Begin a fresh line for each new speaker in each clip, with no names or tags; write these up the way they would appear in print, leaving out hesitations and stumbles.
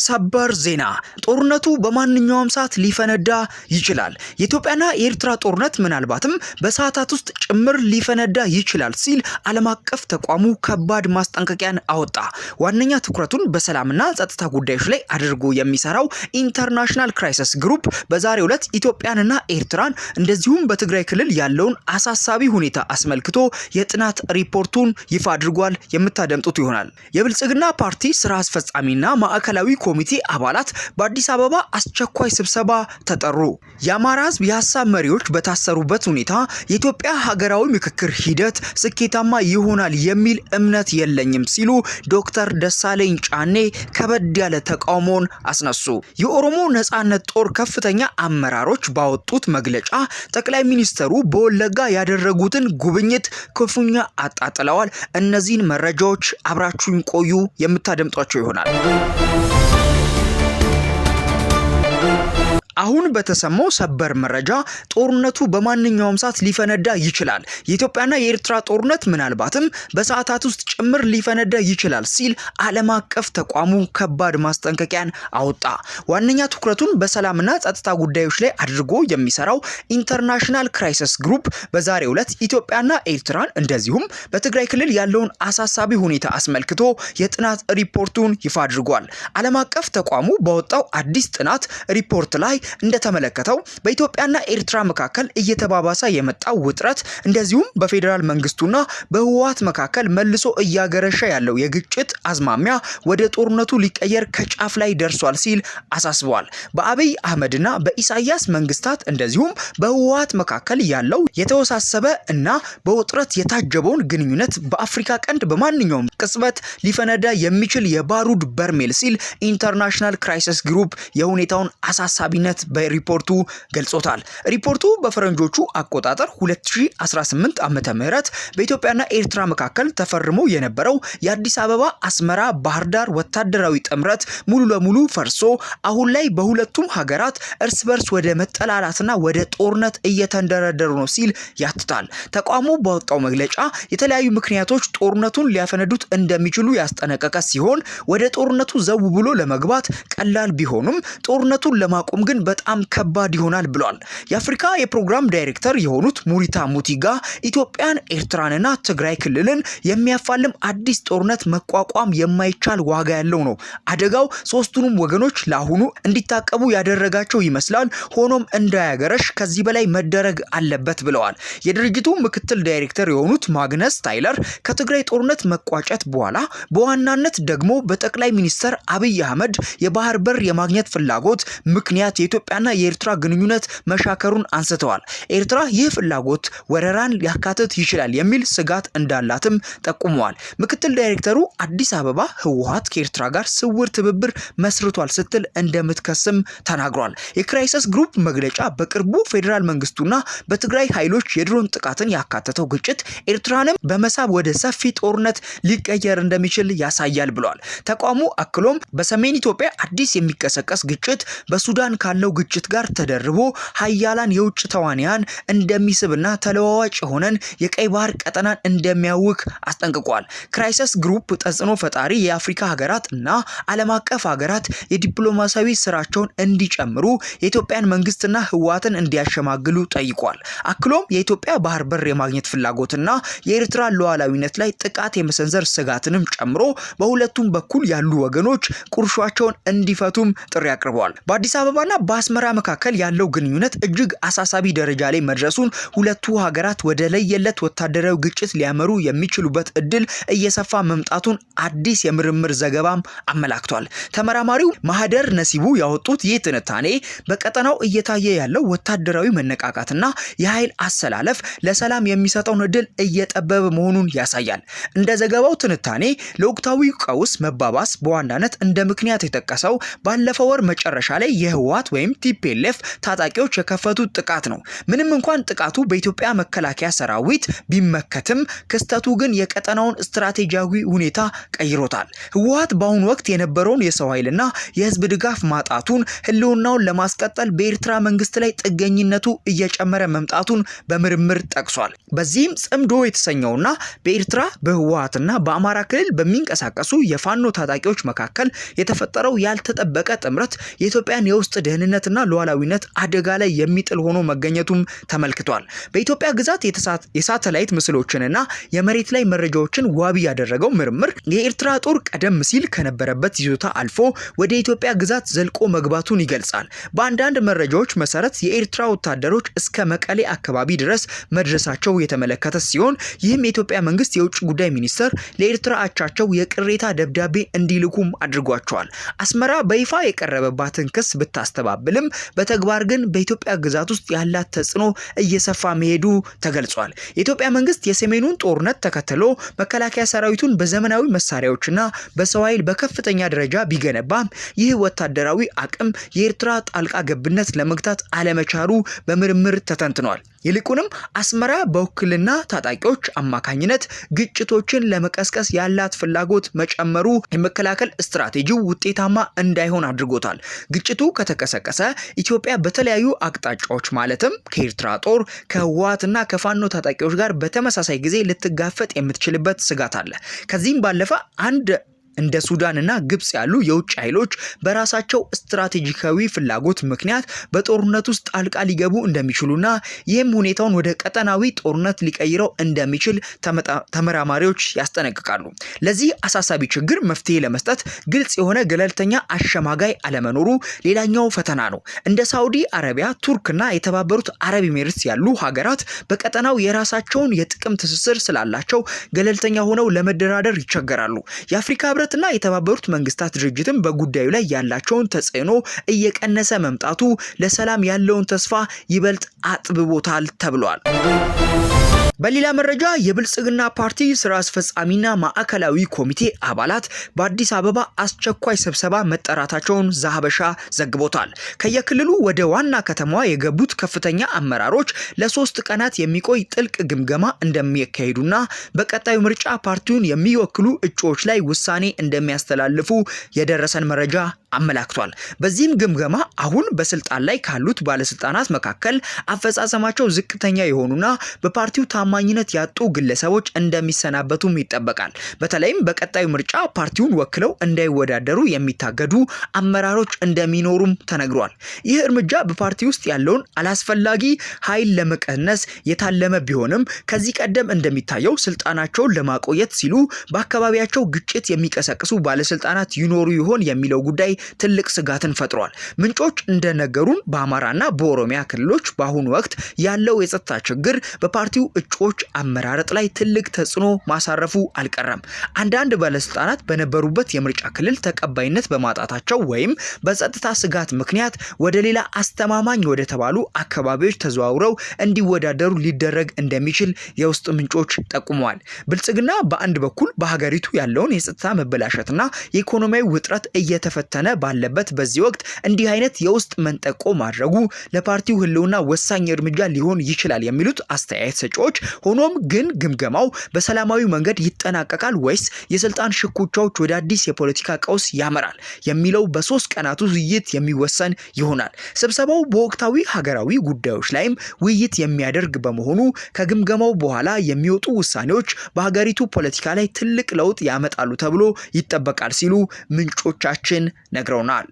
ሰበር ዜና! ጦርነቱ በማንኛውም ሰዓት ሊፈነዳ ይችላል። የኢትዮጵያና የኤርትራ ጦርነት ምናልባትም በሰዓታት ውስጥ ጭምር ሊፈነዳ ይችላል ሲል ዓለም አቀፍ ተቋሙ ከባድ ማስጠንቀቂያን አወጣ። ዋነኛ ትኩረቱን በሰላምና ጸጥታ ጉዳዮች ላይ አድርጎ የሚሰራው ኢንተርናሽናል ክራይሲስ ግሩፕ በዛሬው ዕለት ኢትዮጵያንና ኤርትራን እንደዚሁም በትግራይ ክልል ያለውን አሳሳቢ ሁኔታ አስመልክቶ የጥናት ሪፖርቱን ይፋ አድርጓል። የምታደምጡት ይሆናል። የብልጽግና ፓርቲ ስራ አስፈጻሚና ማዕከላዊ ኮሚቴ አባላት በአዲስ አበባ አስቸኳይ ስብሰባ ተጠሩ። የአማራ ሕዝብ የሀሳብ መሪዎች በታሰሩበት ሁኔታ የኢትዮጵያ ሀገራዊ ምክክር ሂደት ስኬታማ ይሆናል የሚል እምነት የለኝም ሲሉ ዶክተር ደሳለኝ ጫኔ ከበድ ያለ ተቃውሞን አስነሱ። የኦሮሞ ነጻነት ጦር ከፍተኛ አመራሮች ባወጡት መግለጫ ጠቅላይ ሚኒስትሩ በወለጋ ያደረጉትን ጉብኝት ክፉኛ አጣጥለዋል። እነዚህን መረጃዎች አብራችሁን ቆዩ፣ የምታደምጧቸው ይሆናል። አሁን በተሰማው ሰበር መረጃ ጦርነቱ በማንኛውም ሰዓት ሊፈነዳ ይችላል። የኢትዮጵያና የኤርትራ ጦርነት ምናልባትም በሰዓታት ውስጥ ጭምር ሊፈነዳ ይችላል ሲል ዓለም አቀፍ ተቋሙ ከባድ ማስጠንቀቂያን አወጣ። ዋነኛ ትኩረቱን በሰላምና ጸጥታ ጉዳዮች ላይ አድርጎ የሚሰራው ኢንተርናሽናል ክራይሲስ ግሩፕ በዛሬው ዕለት ኢትዮጵያና ኤርትራን እንደዚሁም በትግራይ ክልል ያለውን አሳሳቢ ሁኔታ አስመልክቶ የጥናት ሪፖርቱን ይፋ አድርጓል። ዓለም አቀፍ ተቋሙ ባወጣው አዲስ ጥናት ሪፖርት ላይ እንደተመለከተው በኢትዮጵያና ኤርትራ መካከል እየተባባሰ የመጣው ውጥረት እንደዚሁም በፌዴራል መንግስቱና በህወሓት መካከል መልሶ እያገረሸ ያለው የግጭት አዝማሚያ ወደ ጦርነቱ ሊቀየር ከጫፍ ላይ ደርሷል ሲል አሳስበዋል። በአብይ አህመድና በኢሳያስ መንግስታት እንደዚሁም በህወሓት መካከል ያለው የተወሳሰበ እና በውጥረት የታጀበውን ግንኙነት በአፍሪካ ቀንድ በማንኛውም ቅጽበት ሊፈነዳ የሚችል የባሩድ በርሜል ሲል ኢንተርናሽናል ክራይሲስ ግሩፕ የሁኔታውን አሳሳቢነት በሪፖርቱ ገልጾታል። ሪፖርቱ በፈረንጆቹ አቆጣጠር 2018 ዓመተ ምህረት በኢትዮጵያና ኤርትራ መካከል ተፈርሞ የነበረው የአዲስ አበባ አስመራ ባህር ዳር ወታደራዊ ጥምረት ሙሉ ለሙሉ ፈርሶ አሁን ላይ በሁለቱም ሀገራት እርስ በርስ ወደ መጠላላትና ወደ ጦርነት እየተንደረደሩ ነው ሲል ያትታል። ተቋሙ ባወጣው መግለጫ የተለያዩ ምክንያቶች ጦርነቱን ሊያፈነዱት እንደሚችሉ ያስጠነቀቀ ሲሆን ወደ ጦርነቱ ዘው ብሎ ለመግባት ቀላል ቢሆኑም ጦርነቱን ለማቆም ግን በጣም ከባድ ይሆናል ብሏል። የአፍሪካ የፕሮግራም ዳይሬክተር የሆኑት ሙሪታ ሙቲጋ ኢትዮጵያን፣ ኤርትራንና ትግራይ ክልልን የሚያፋልም አዲስ ጦርነት መቋቋም የማይቻል ዋጋ ያለው ነው። አደጋው ሶስቱንም ወገኖች ለአሁኑ እንዲታቀቡ ያደረጋቸው ይመስላል። ሆኖም እንዳያገረሽ ከዚህ በላይ መደረግ አለበት ብለዋል። የድርጅቱ ምክትል ዳይሬክተር የሆኑት ማግነስ ታይለር ከትግራይ ጦርነት መቋጨት በኋላ በዋናነት ደግሞ በጠቅላይ ሚኒስትር አብይ አህመድ የባህር በር የማግኘት ፍላጎት ምክንያት የኢትዮጵያና የኤርትራ ግንኙነት መሻከሩን አንስተዋል። ኤርትራ ይህ ፍላጎት ወረራን ሊያካትት ይችላል የሚል ስጋት እንዳላትም ጠቁመዋል። ምክትል ዳይሬክተሩ አዲስ አበባ ህወሓት ከኤርትራ ጋር ስውር ትብብር መስርቷል ስትል እንደምትከስም ተናግሯል። የክራይሲስ ግሩፕ መግለጫ በቅርቡ ፌዴራል መንግስቱና በትግራይ ኃይሎች የድሮን ጥቃትን ያካተተው ግጭት ኤርትራንም በመሳብ ወደ ሰፊ ጦርነት ሊቀየር እንደሚችል ያሳያል ብሏል። ተቋሙ አክሎም በሰሜን ኢትዮጵያ አዲስ የሚቀሰቀስ ግጭት በሱዳን ካለው ግጭት ጋር ተደርቦ ሀያላን የውጭ ተዋንያን እንደሚስብና ተለዋዋጭ የሆነን የቀይ ባህር ቀጠናን እንደሚያውክ አስጠንቅቋል። ክራይሲስ ግሩፕ ተጽዕኖ ፈጣሪ የአፍሪካ ሀገራት እና ዓለም አቀፍ ሀገራት የዲፕሎማሲያዊ ስራቸውን እንዲጨምሩ የኢትዮጵያን መንግስትና ህወሓትን እንዲያሸማግሉ ጠይቋል። አክሎም የኢትዮጵያ ባህር በር የማግኘት ፍላጎትና የኤርትራ ሉዓላዊነት ላይ ጥቃት የመሰንዘር ስጋትንም ጨምሮ በሁለቱም በኩል ያሉ ወገኖች ቁርሾቸውን እንዲፈቱም ጥሪ አቅርበዋል። በአዲስ አበባና በአስመራ መካከል ያለው ግንኙነት እጅግ አሳሳቢ ደረጃ ላይ መድረሱን ሁለቱ ሀገራት ወደ ለየለት ወታደራዊ ግጭት ሊያመሩ የሚችሉበት እድል እየሰፋ መምጣቱን አዲስ የምርምር ዘገባም አመላክቷል። ተመራማሪው ማህደር ነሲቡ ያወጡት ይህ ትንታኔ በቀጠናው እየታየ ያለው ወታደራዊ መነቃቃትና የኃይል አሰላለፍ ለሰላም የሚሰጠውን እድል እየጠበበ መሆኑን ያሳያል። እንደ ዘገባው ትንታኔ ለወቅታዊ ቀውስ መባባስ በዋናነት እንደ ምክንያት የጠቀሰው ባለፈው ወር መጨረሻ ላይ የህወሓት ወይም ወይም TPLF ታጣቂዎች የከፈቱት ጥቃት ነው። ምንም እንኳን ጥቃቱ በኢትዮጵያ መከላከያ ሰራዊት ቢመከትም ክስተቱ ግን የቀጠናውን ስትራቴጂያዊ ሁኔታ ቀይሮታል። ህወሓት በአሁኑ ወቅት የነበረውን የሰው ኃይልና የህዝብ ድጋፍ ማጣቱን፣ ህልውናውን ለማስቀጠል በኤርትራ መንግስት ላይ ጥገኝነቱ እየጨመረ መምጣቱን በምርምር ጠቅሷል። በዚህም ጽምዶ የተሰኘውና በኤርትራ፣ በህወሓትና በአማራ ክልል በሚንቀሳቀሱ የፋኖ ታጣቂዎች መካከል የተፈጠረው ያልተጠበቀ ጥምረት የኢትዮጵያን የውስጥ ደህንነትና ሉዓላዊነት አደጋ ላይ የሚጥል ሆኖ መገኘቱም ተመልክቷል። በኢትዮጵያ ግዛት የሳተላይት ምስሎችንና የመሬት ላይ መረጃዎችን ዋቢ ያደረገው ምርምር የኤርትራ ጦር ቀደም ሲል ከነበረበት ይዞታ አልፎ ወደ ኢትዮጵያ ግዛት ዘልቆ መግባቱን ይገልጻል። በአንዳንድ መረጃዎች መሰረት የኤርትራ ወታደሮች እስከ መቀሌ አካባቢ ድረስ መድረሳቸው የተመለከተ ሲሆን ይህም የኢትዮጵያ መንግስት የውጭ ጉዳይ ሚኒስትር ለኤርትራ አቻቸው የቅሬታ ደብዳቤ እንዲልኩም አድርጓቸዋል። አስመራ በይፋ የቀረበባትን ክስ ብታስተባብልም በተግባር ግን በኢትዮጵያ ግዛት ውስጥ ያላት ተጽዕኖ እየሰፋ መሄዱ ተገልጿል። የኢትዮጵያ መንግስት የሰሜኑን ጦርነት ተከትሎ መከላከያ ሰራዊቱን በዘመናዊ መሳሪያዎችና በሰው ኃይል በከፍተኛ ደረጃ ቢገነባም ይህ ወታደራዊ አቅም የኤርትራ ጣልቃ ገብነት ለመግታት አለመቻሉ በምርምር ተተንትኗል። ይልቁንም አስመራ በውክልና ታጣቂዎች አማካኝነት ግጭቶችን ለመቀስቀስ ያላት ፍላጎት መጨመሩ የመከላከል ስትራቴጂው ውጤታማ እንዳይሆን አድርጎታል። ግጭቱ ከተቀሰቀሰ ኢትዮጵያ በተለያዩ አቅጣጫዎች ማለትም ከኤርትራ ጦር፣ ከህወሓትና ከፋኖ ታጣቂዎች ጋር በተመሳሳይ ጊዜ ልትጋፈጥ የምትችልበት ስጋት አለ። ከዚህም ባለፈ አንድ እንደ ሱዳን እና ግብጽ ያሉ የውጭ ኃይሎች በራሳቸው ስትራቴጂካዊ ፍላጎት ምክንያት በጦርነት ውስጥ ጣልቃ ሊገቡ እንደሚችሉና ይህም ሁኔታውን ወደ ቀጠናዊ ጦርነት ሊቀይረው እንደሚችል ተመራማሪዎች ያስጠነቅቃሉ። ለዚህ አሳሳቢ ችግር መፍትሄ ለመስጠት ግልጽ የሆነ ገለልተኛ አሸማጋይ አለመኖሩ ሌላኛው ፈተና ነው። እንደ ሳውዲ አረቢያ፣ ቱርክና የተባበሩት አረብ ኤሚሬትስ ያሉ ሀገራት በቀጠናው የራሳቸውን የጥቅም ትስስር ስላላቸው ገለልተኛ ሆነው ለመደራደር ይቸገራሉ። የአፍሪካ ህብረትና የተባበሩት መንግስታት ድርጅትም በጉዳዩ ላይ ያላቸውን ተጽዕኖ እየቀነሰ መምጣቱ ለሰላም ያለውን ተስፋ ይበልጥ አጥብቦታል ተብሏል። በሌላ መረጃ የብልጽግና ፓርቲ ስራ አስፈጻሚና ማዕከላዊ ኮሚቴ አባላት በአዲስ አበባ አስቸኳይ ስብሰባ መጠራታቸውን ዛሀበሻ ዘግቦታል። ከየክልሉ ወደ ዋና ከተማዋ የገቡት ከፍተኛ አመራሮች ለ3 ቀናት የሚቆይ ጥልቅ ግምገማ እንደሚያካሂዱና በቀጣዩ ምርጫ ፓርቲውን የሚወክሉ እጩዎች ላይ ውሳኔ እንደሚያስተላልፉ የደረሰን መረጃ አመላክቷል። በዚህም ግምገማ አሁን በስልጣን ላይ ካሉት ባለስልጣናት መካከል አፈጻጸማቸው ዝቅተኛ የሆኑና በፓርቲው ታማኝነት ያጡ ግለሰቦች እንደሚሰናበቱም ይጠበቃል። በተለይም በቀጣዩ ምርጫ ፓርቲውን ወክለው እንዳይወዳደሩ የሚታገዱ አመራሮች እንደሚኖሩም ተነግሯል። ይህ እርምጃ በፓርቲ ውስጥ ያለውን አላስፈላጊ ኃይል ለመቀነስ የታለመ ቢሆንም ከዚህ ቀደም እንደሚታየው ስልጣናቸውን ለማቆየት ሲሉ በአካባቢያቸው ግጭት የሚቀሰቅሱ ባለስልጣናት ይኖሩ ይሆን የሚለው ጉዳይ ትልቅ ስጋትን ፈጥሯል። ምንጮች እንደነገሩን በአማራና በኦሮሚያ ክልሎች በአሁኑ ወቅት ያለው የጸጥታ ችግር በፓርቲው እጩዎች አመራረጥ ላይ ትልቅ ተጽዕኖ ማሳረፉ አልቀረም። አንዳንድ ባለስልጣናት በነበሩበት የምርጫ ክልል ተቀባይነት በማጣታቸው ወይም በጸጥታ ስጋት ምክንያት ወደ ሌላ አስተማማኝ ወደ ተባሉ አካባቢዎች ተዘዋውረው እንዲወዳደሩ ሊደረግ እንደሚችል የውስጥ ምንጮች ጠቁመዋል። ብልጽግና በአንድ በኩል በሀገሪቱ ያለውን የጸጥታ መበላሸትና የኢኮኖሚያዊ ውጥረት እየተፈተነ ባለበት በዚህ ወቅት እንዲህ አይነት የውስጥ መንጠቆ ማድረጉ ለፓርቲው ሕልውና ወሳኝ እርምጃ ሊሆን ይችላል የሚሉት አስተያየት ሰጪዎች፣ ሆኖም ግን ግምገማው በሰላማዊ መንገድ ይጠናቀቃል ወይስ የስልጣን ሽኩቻዎች ወደ አዲስ የፖለቲካ ቀውስ ያመራል የሚለው በ3 ቀናቱ ውይይት የሚወሰን ይሆናል። ስብሰባው በወቅታዊ ሀገራዊ ጉዳዮች ላይም ውይይት የሚያደርግ በመሆኑ ከግምገማው በኋላ የሚወጡ ውሳኔዎች በሀገሪቱ ፖለቲካ ላይ ትልቅ ለውጥ ያመጣሉ ተብሎ ይጠበቃል ሲሉ ምንጮቻችን ነግረውናል።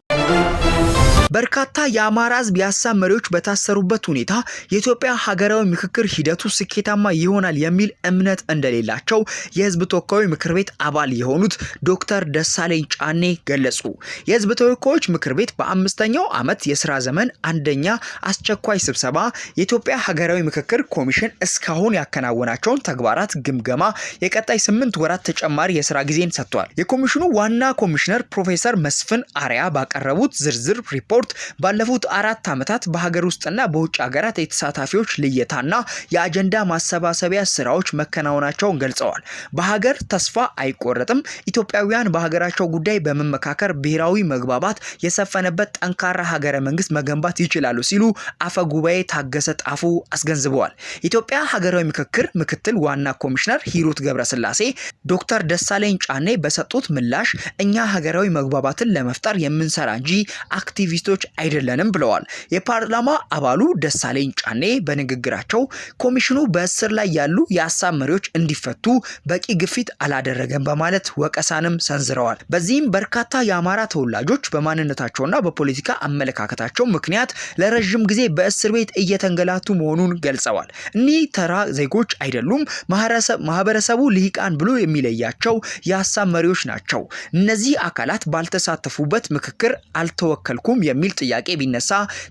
በርካታ የአማራ ሕዝብ የሀሳብ መሪዎች በታሰሩበት ሁኔታ የኢትዮጵያ ሀገራዊ ምክክር ሂደቱ ስኬታማ ይሆናል የሚል እምነት እንደሌላቸው የሕዝብ ተወካዮች ምክር ቤት አባል የሆኑት ዶክተር ደሳለኝ ጫኔ ገለጹ። የሕዝብ ተወካዮች ምክር ቤት በ5ኛው ዓመት የስራ ዘመን አንደኛ አስቸኳይ ስብሰባ የኢትዮጵያ ሀገራዊ ምክክር ኮሚሽን እስካሁን ያከናወናቸውን ተግባራት ግምገማ የቀጣይ 8 ወራት ተጨማሪ የስራ ጊዜን ሰጥቷል። የኮሚሽኑ ዋና ኮሚሽነር ፕሮፌሰር መስፍን አርአያ ባቀረቡት ባቀረቡት ዝርዝር ሪፖርት ባለፉት 4 ዓመታት በሀገር ውስጥና በውጭ ሀገራት የተሳታፊዎች ልየታና የአጀንዳ ማሰባሰቢያ ስራዎች መከናወናቸውን ገልጸዋል። በሀገር ተስፋ አይቆረጥም፣ ኢትዮጵያውያን በሀገራቸው ጉዳይ በመመካከር ብሔራዊ መግባባት የሰፈነበት ጠንካራ ሀገረ መንግስት መገንባት ይችላሉ ሲሉ አፈ ጉባኤ ታገሰ ጣፉ አስገንዝበዋል። ኢትዮጵያ ሀገራዊ ምክክር ምክትል ዋና ኮሚሽነር ሂሩት ገብረስላሴ ዶክተር ደሳለኝ ጫኔ በሰጡት ምላሽ እኛ ሀገራዊ መግባባትን ለመፍጠር የምንሰራ እንጂ አክቲቪስቶች አይደለንም ብለዋል። የፓርላማ አባሉ ደሳለኝ ጫኔ በንግግራቸው ኮሚሽኑ በእስር ላይ ያሉ የሀሳብ መሪዎች እንዲፈቱ በቂ ግፊት አላደረገም በማለት ወቀሳንም ሰንዝረዋል። በዚህም በርካታ የአማራ ተወላጆች በማንነታቸውና በፖለቲካ አመለካከታቸው ምክንያት ለረዥም ጊዜ በእስር ቤት እየተንገላቱ መሆኑን ገልጸዋል። እኒህ ተራ ዜጎች አይደሉም፣ ማህበረሰቡ ልሂቃን ብሎ የሚለያቸው የሀሳብ መሪዎች ናቸው። እነዚህ አካላት ባልተሳተፉበት ምክክር አልተወከልኩም የሚል ጥያቄ ቢነሳ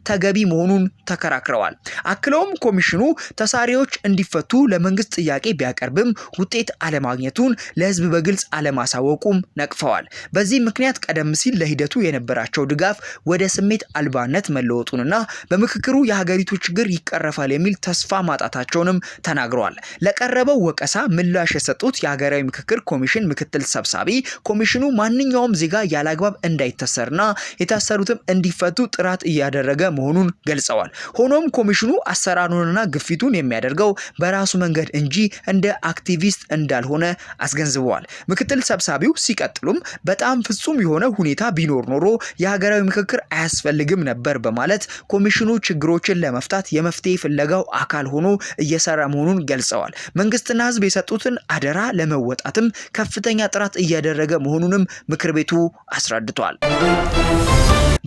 ተገቢ መሆኑን ተከራክረዋል። አክለውም ኮሚሽኑ ታሳሪዎች እንዲፈቱ ለመንግስት ጥያቄ ቢያቀርብም ውጤት አለማግኘቱን ለህዝብ በግልጽ አለማሳወቁም ነቅፈዋል። በዚህ ምክንያት ቀደም ሲል ለሂደቱ የነበራቸው ድጋፍ ወደ ስሜት አልባነት መለወጡንና በምክክሩ የሀገሪቱ ችግር ይቀረፋል የሚል ተስፋ ማጣታቸውንም ተናግረዋል። ለቀረበው ወቀሳ ምላሽ የሰጡት የሀገራዊ ምክክር ኮሚሽን ምክትል ሰብሳቢ ኮሚሽኑ ማንኛውም ዜጋ ያለአግባብ እንዳይታሰርና የታሰሩትም እንዲፈቱ ጥረት እያደረገ መሆኑን ገልጸዋል። ሆኖም ኮሚሽኑ አሰራሩንና ግፊቱን የሚያደርገው በራሱ መንገድ እንጂ እንደ አክቲቪስት እንዳልሆነ አስገንዝበዋል። ምክትል ሰብሳቢው ሲቀጥሉም በጣም ፍጹም የሆነ ሁኔታ ቢኖር ኖሮ የሀገራዊ ምክክር አያስፈልግም ነበር በማለት ኮሚሽኑ ችግሮችን ለመፍታት የመፍትሄ ፍለጋው አካል ሆኖ እየሰራ መሆኑን ገልጸዋል። መንግስትና ህዝብ የሰጡትን አደራ ለመወጣትም ከፍተኛ ጥረት እያደረገ መሆኑንም ምክር ቤቱ አስረድቷል።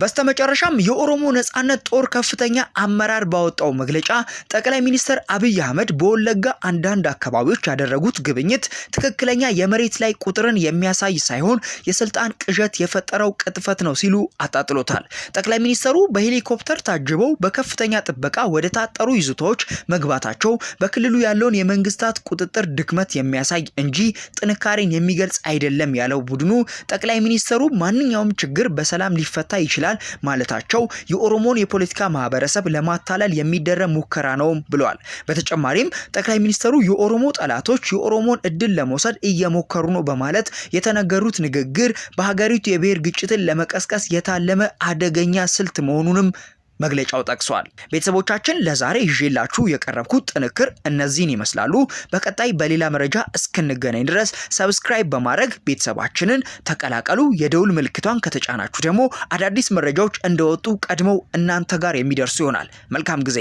በስተመጨረሻም የኦሮሞ ነጻነት ጦር ከፍተኛ አመራር ባወጣው መግለጫ ጠቅላይ ሚኒስትር አብይ አህመድ በወለጋ አንዳንድ አካባቢዎች ያደረጉት ጉብኝት ትክክለኛ የመሬት ላይ ቁጥርን የሚያሳይ ሳይሆን የስልጣን ቅዠት የፈጠረው ቅጥፈት ነው ሲሉ አጣጥሎታል። ጠቅላይ ሚኒስትሩ በሄሊኮፕተር ታጅበው በከፍተኛ ጥበቃ ወደ ታጠሩ ይዞታዎች መግባታቸው በክልሉ ያለውን የመንግስታት ቁጥጥር ድክመት የሚያሳይ እንጂ ጥንካሬን የሚገልጽ አይደለም ያለው ቡድኑ፣ ጠቅላይ ሚኒስትሩ ማንኛውም ችግር በሰላም ሊፈታ ይችላል ማለታቸው የኦሮሞን የፖለቲካ ማህበረሰብ ለማታለል የሚደረግ ሙከራ ነው ብለዋል። በተጨማሪም ጠቅላይ ሚኒስትሩ የኦሮሞ ጠላቶች የኦሮሞን እድል ለመውሰድ እየሞከሩ ነው በማለት የተነገሩት ንግግር በሀገሪቱ የብሔር ግጭትን ለመቀስቀስ የታለመ አደገኛ ስልት መሆኑንም መግለጫው ጠቅሷል። ቤተሰቦቻችን፣ ለዛሬ ይዤላችሁ የቀረብኩት ጥንቅር እነዚህን ይመስላሉ። በቀጣይ በሌላ መረጃ እስክንገናኝ ድረስ subscribe በማድረግ ቤተሰባችንን ተቀላቀሉ። የደውል ምልክቷን ከተጫናችሁ ደግሞ አዳዲስ መረጃዎች እንደወጡ ቀድመው እናንተ ጋር የሚደርሱ ይሆናል። መልካም ጊዜ።